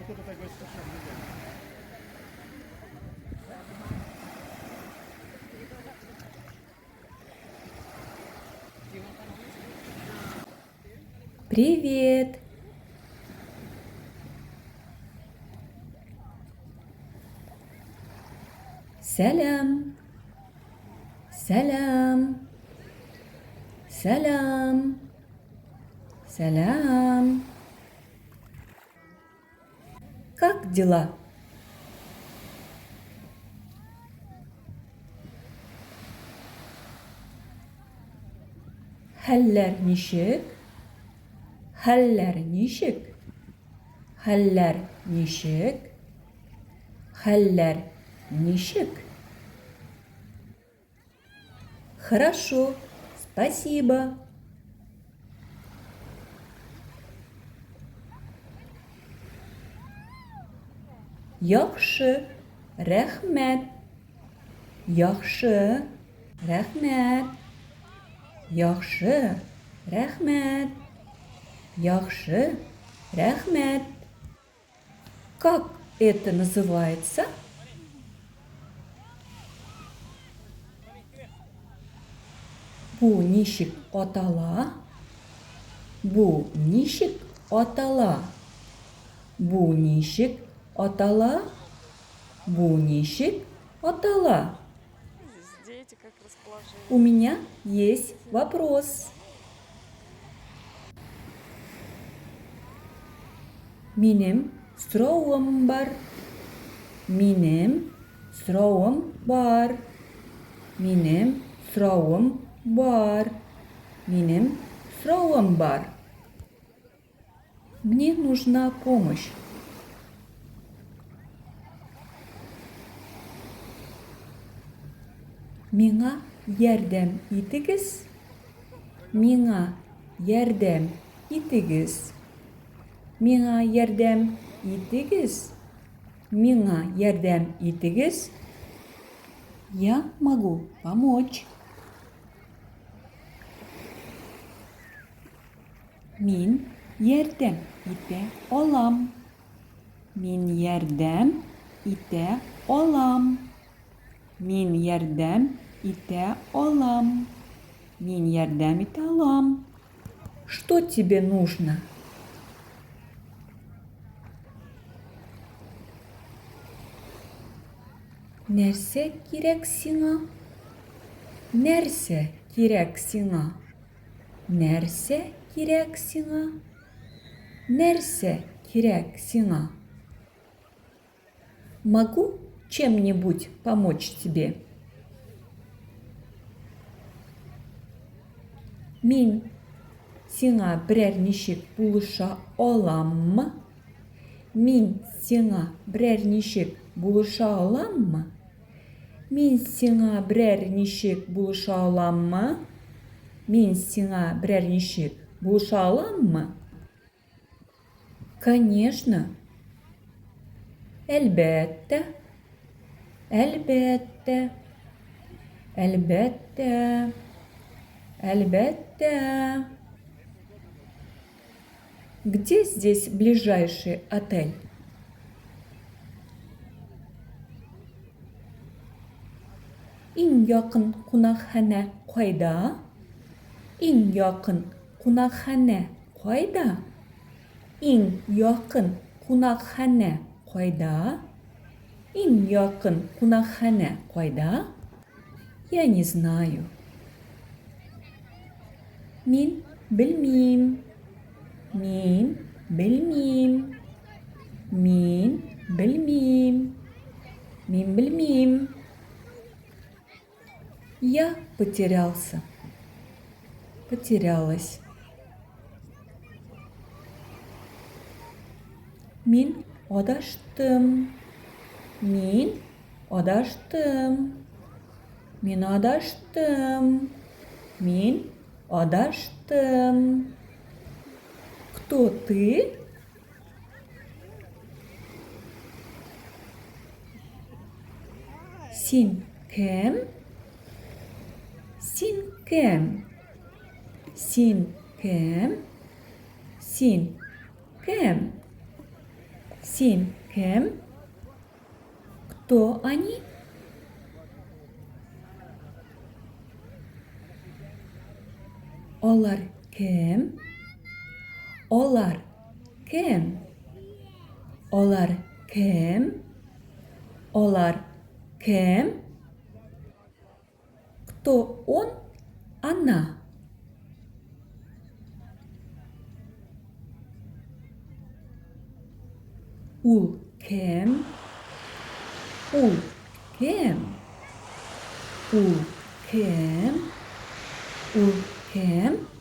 Tylko do tego jest potrzebny wiatr. Привет! Сәлам! Сәлам! Сәлам! Сәлам! Как дела? Хәлләр ничек? Хәлләр ничек? Хәлләр ничек? Хәлләр ничек? Хорошо, спасибо. Яхшы, рәхмәт. Яхшы, рәхмәт. Яхшы, рәхмәт. Яхшы, рәхмәт. Как это называется? Бу ничек атала? Бу ничек атала? Бу ничек атала? Бу ничек атала? У меня есть вопрос. Минем соравым бар. Минем соравым бар. Минем соравым бар. Минем соравым бар. Мне нужна помощь. Миңа ярдәм итегез. Миңа ярдәм итегез. Миңа ярдәм итегез. Миңа ярдәм итегез. Я могу помочь. Мин ярдәм итә алам. Мин ярдәм итә алам. Мин ярдәм итә алам. Мин ярдәм итә алам. Что тебе нужно? Нәрсә кирәк сиңа? Нәрсә кирәк сиңа? Нәрсә кирәк сиңа? Нәрсә кирәк сиңа? Могу чем-нибудь помочь тебе? Мин сиңа берәр ничек булыша аламмы? Мин сиңа берәр ничек булыша аламмы? Мин сиңа берәр ничек булыша аламмы? Мин сиңа берәр ничек булыша аламмы? Конечно. Әлбәттә. Әлбәттә. Әлбәттә. Әлбәттә. Где здесь ближайший отель? Иң якын кунакханә кайда? Иң якын кунакханә кайда? Иң якын кунакханә кайда? Иң якын кунакханә кайда? Я не знаю. Мин белмим. Мин белмим. Мин белмим. Мин белмим. Я потерялся. Потерялась. Мин адаштым. Мин адаштым. Мин адаштым. Мин адаштым. Кто ты? Син кем? Син кем? Син кем? Син кем? Син кем? Кто они? Алар кем? Алар кем? Алар кем? Алар кем? Кто он? Она. Ул кем? Ул кем? Ул кем? Ул кем?